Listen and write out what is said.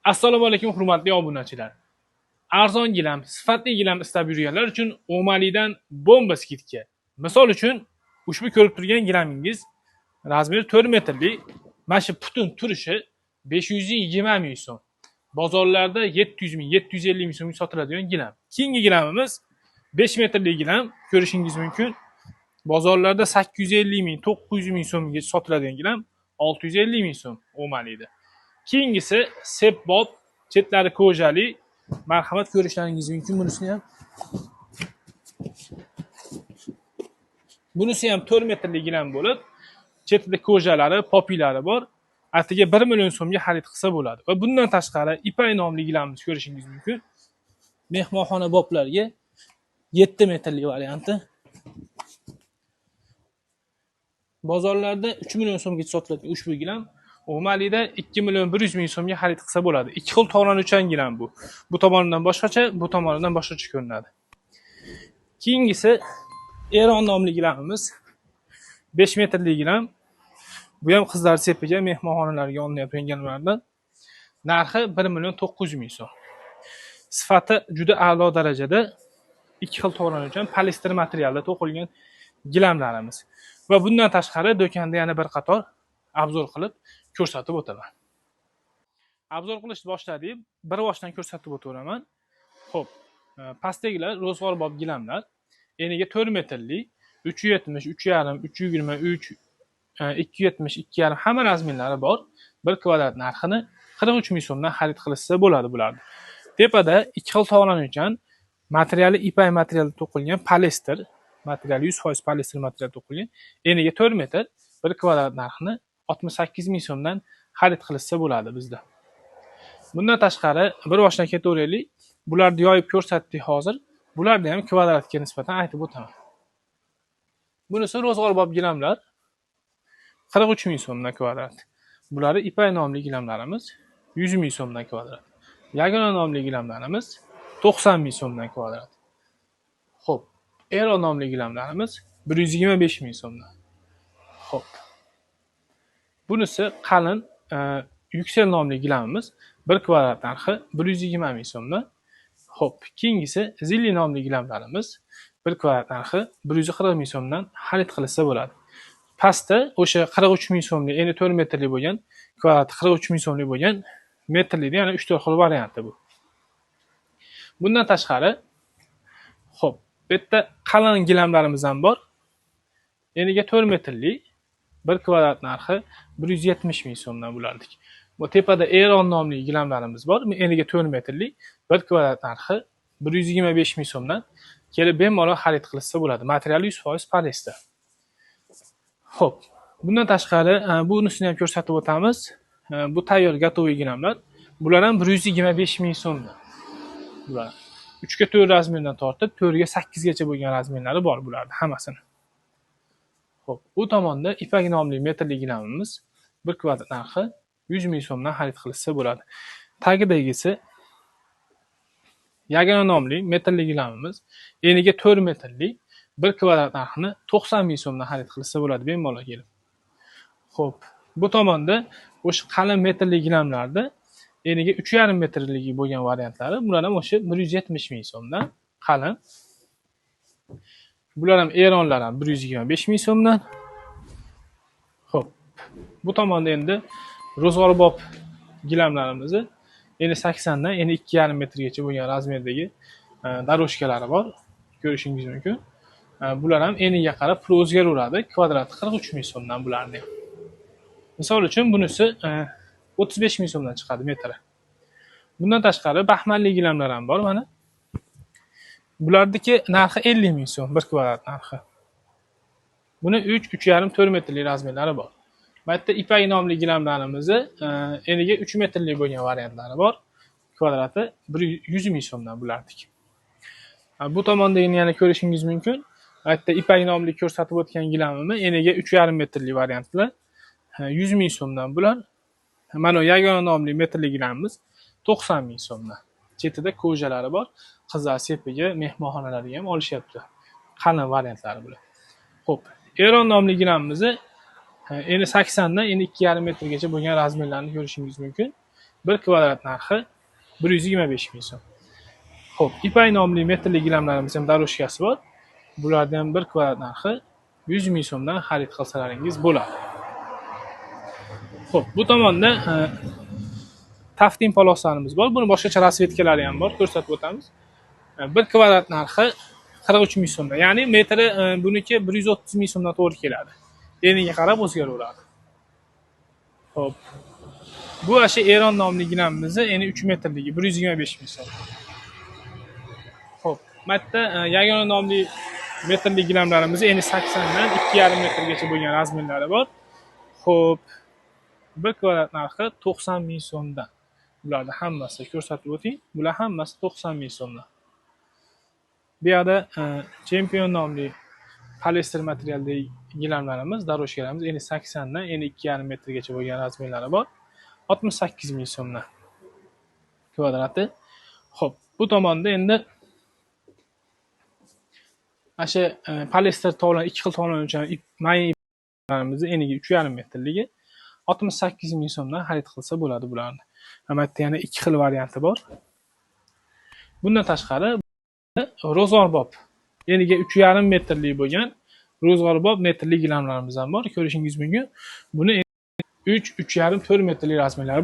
Assalomu alaykum hurmatli obunachilar. Arzon gilam, sifatli gilam istab yurganlar uchun O'malidan bomba skidka. Misol uchun ushbu ko'rib turgan gilamingiz razmeri 4 metrli, mana shu butun turishi 520 ming so'm. Bozorlarda 700 ming, 750 ming so'mga sotiladigan gilam. Keyingi gilamimiz 5 metrli gilam, ko'rishingiz mumkin. Bozorlarda 850 ming, 900 ming so'mga sotiladigan gilam 650 ming so'm O'malida. Keyingisi sepbob, chetlari kojali. Marhamat, ko'rishlaringiz mumkin bunisini ham. Bunisi ham 4 metrli gilam bo'lib, chetida kojalari, popilari bor. Atiga 1 million so'mga xarid qilsa bo'ladi. Va bundan tashqari Ipay nomli gilamimizni ko'rishingiz mumkin. Mehmonxona boblarga 7 metrli varianti. Bozorlarda 3 million so'mga sotiladigan ushbu gilam O'malida 2 million 100 ming so'mga xarid qilsa bo'ladi. Ikki xil tovlanuvchan gilam bu. Bu tomonidan boshqacha, bu tomonidan boshqacha ko'rinadi. Keyingisi Eron nomli gilamimiz. 5 metrli gilam. Bu ham qizlar sepiga, mehmonxonalarga olinayotgan gilamlardan. Narxi 1 million 900 ming so'm. Sifati juda a'lo darajada, ikki xil tovlanuvchan poliester materialda to'qilgan gilamlarimiz. Va bundan tashqari do'konda yana bir qator obzor qilib ko'rsatib o'taman. Obzor qilishni boshladik, bir boshdan ko'rsatib o'taveraman. Xo'p, pastdagilar ro'zg'orbob gilamlar. Eniga 4 metrli, 370, 3.5, 323, 270, 2.5 hamma razmerlari bor. Bir kvadrat narxini 43 ming so'mdan xarid qilishsa bo'ladi bularni. Tepada ikki xil tovlanuvchan, materiali ipay materialda to'qilgan poliester, materiali 100% poliester material to'qilgan. Eniga 4 metr, bir kvadrat narxini 68 ming so'mdan xarid qilishsa bo'ladi bizda. Bundan tashqari bir boshdan ketaveraylik. Bularni yoyib ko'rsatdik hozir. Bularni ham kvadratga nisbatan aytib o'taman. Bunisi ro'zg'orbob gilamlar 43 ming so'mdan kvadrat. Bulari Ipay nomli gilamlarimiz 100 ming so'mdan kvadrat. Yagona nomli gilamlarimiz 90 ming so'mdan kvadrat. Xo'p, Eron nomli gilamlarimiz 125 ming so'mdan. Xo'p. Bunisi qalin Yüksel nomli gilamimiz bir kvadrat narxi 120 ming so'mdan. Xo'p, keyingisi Zilli nomli gilamlarimiz bir kvadrat narxi 140 ming so'mdan xarid qilsa bo'ladi. Pastda o'sha 43 ming so'mlik, endi 4 metrli bo'lgan, kvadrati 43 ming so'mlik bo'lgan metrlikda yana 3-4 xil varianti bu. Bundan tashqari, xo'p, bu yerda qalin gilamlarimiz ham bor. Eniga 4 metrli bir kvadrat narxi 170 ming so'mdan bo'lardik. Bu tepada Eron nomli gilamlarimiz bor. Eniga 4 metrli bir kvadrat narxi 125 ming so'mdan kelib bemalol xarid qilsa bo'ladi. Materiali 100% poliester. Xo'p, bundan tashqari bunisini ham ko'rsatib o'tamiz. Bu tayyor gotoviy gilamlar. Bular ham 125 ming so'mdan. Bular 3 ga 4 razmerdan tortib 4 ga 8 gacha bo'lgan razmerlari bor bularning hammasini. Xo'p, bu tomonda Ipak nomli metrli gilamimiz bir kvadrat narxi 100 ming so'mdan xarid qilsa bo'ladi. Tagidagisi Yagona nomli metrli gilamimiz eniga 4 metrli bir kvadrat narxini 90 ming so'mdan xarid qilsa bo'ladi bemalol kelib. Xo'p, bu tomonda o'sha qalin metrli gilamlarda eniga 3.5 metrligi bo'lgan variantlari, bular ham o'sha 170 ming so'mdan qalin. Bular ham Eronlar ham 125 ming so'mdan. Xo'p, bu tomonda endi ro'zg'orbob gilamlarimizni eni 80 dan eni 2.5 metrgacha bo'lgan razmerdagi daroshkalari bor, ko'rishingiz mumkin. Bular ham eniga qarab pul o'zgaraveradi. Kvadrati 43 ming so'mdan bularni ham. Misol uchun bunisi 35 ming so'mdan chiqadi metri. Bundan tashqari baxmalli gilamlar ham bor mana. Bularniki narxi 50 ming so'm bir kvadrat narxi. Buni 3, 3.5, 4 metrli razmerlari bor. Bu yerda Ipak nomli gilamlarimizni eniga 3 metrli bo'lgan variantlari bor. Kvadrati 100 ming so'mdan bularniki. Bu tomondagini yana ko'rishingiz mumkin. Bu yerda Ipak nomli ko'rsatib o'tgan gilamimiz eniga 3.5 metrli variantlar 100 ming so'mdan bular. Mana Yagona nomli metrli gilamimiz 90 ming so'mdan. Chetida kojalari bor. Qizlar sepiga, mehmonxonalarga ham olishyapti. Qalin variantlari bular. Xo'p, Eron nomli gilamimizni eni 80 dan eni 2.5 metrgacha bo'lgan razmerlarni ko'rishingiz mumkin. Bir kvadrat narxi 125 ming so'm. Xo'p, Ipay nomli metrli gilamlarimiz ham дорожка si bor. Bularni ham bir kvadrat narxi 100 ming so'mdan xarid qilsalaringiz bo'ladi. Xo'p, bu tomonda taftin poloslarimiz bor. Buni boshqacha расцветка lari ham bor, ko'rsatib o'tamiz. Bir kvadrat narxi 43 ming so'mdan. Ya'ni metri buniki 130 ming so'mdan to'g'ri keladi. Eniga qarab o'zgaraveradi. Xo'p. Bu o'sha Eron nomli gilamimizni eni 3 metrligi 125 ming so'm. Xo'p, bu yerda Yagona nomli metrli gilamlarimiz eni 80 dan 2,5 metrgacha bo'lgan размер lari bor. Xo'p, bir kvadrat narxi 90 ming so'mdan. Bularni hammasi ko'rsatib o'ting. Bular hammasi 90 ming so'mdan. Bu yoqda Chempion nomli poliester materialdagi gilamlarimiz, дорожка larimiz eni 80 dan eni 2,5 metrgacha bo'lgan размер lari bor. 68 ming so'mdan kvadrati. Xo'p, bu tomonda endi mana shu poliester tovlan, ikki xil tovlanuvchi mayin iplarimizni eniga 3,5 metrligi 68 ming so'mdan xarid qilsa bo'ladi bularni. Mana bu yerda yana ikki xil varianti bor. Bundan tashqari ro'zg'orbob eniga 3,5 metrli bo'lgan ro'zg'orbob metrli gilamlarimiz ham bor. Ko'rishingiz mumkin. Buni 3, 3,5, 4 metrli размер lari.